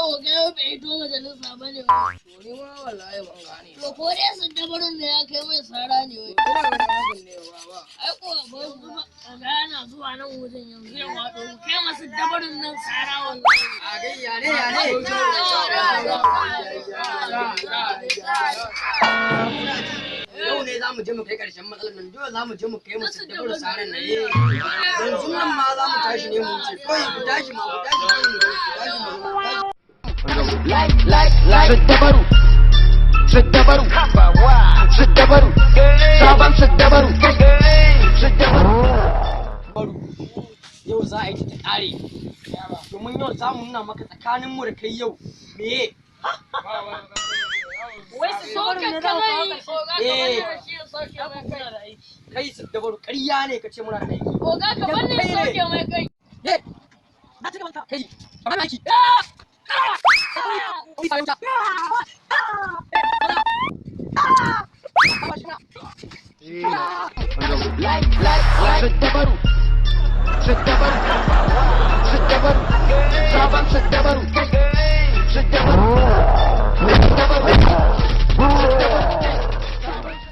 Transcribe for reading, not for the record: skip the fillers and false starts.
Oga yau bai hito majalisa ba ne. To ni ma wallahi ban gane. To ko dai sun dabarun ne ya kai mai sara ne wai. Ina ganin hakan ne baba. Ai ko ba oga yana zuwa nan wajen yanzu ya waɗo kai masu dabarun nan sara wallahi. A gai ya ne ya ne. Yau ne za mu je mu kai ƙarshen matsalar nan, dole za mu je mu kai musu dabar saran nan. Yanzu nan ma za mu tashi ne mu wuce. Kawai ku tashi ma, ku tashi kawai mu tashi mu tashi. Like, like, like. Siddabaru, siddabaru, siddabaru, sabon siddabaru, siddabaru. Yau za a yi ta ƙare. Domin yau za mu nuna maka tsakaninmu da kai yau. Meye? Wai su soke kalai oga ka Eh. bani shi ya soke mai kai. Kai siddabaru ƙarya ne ka ce muna da aiki. Oga ka bani ya soke mai kai. Ye! Na ci gaban ka. Kai, ba aiki. Like, like, like. Siddabaru, siddabaru, siddabaru, sabon siddabaru.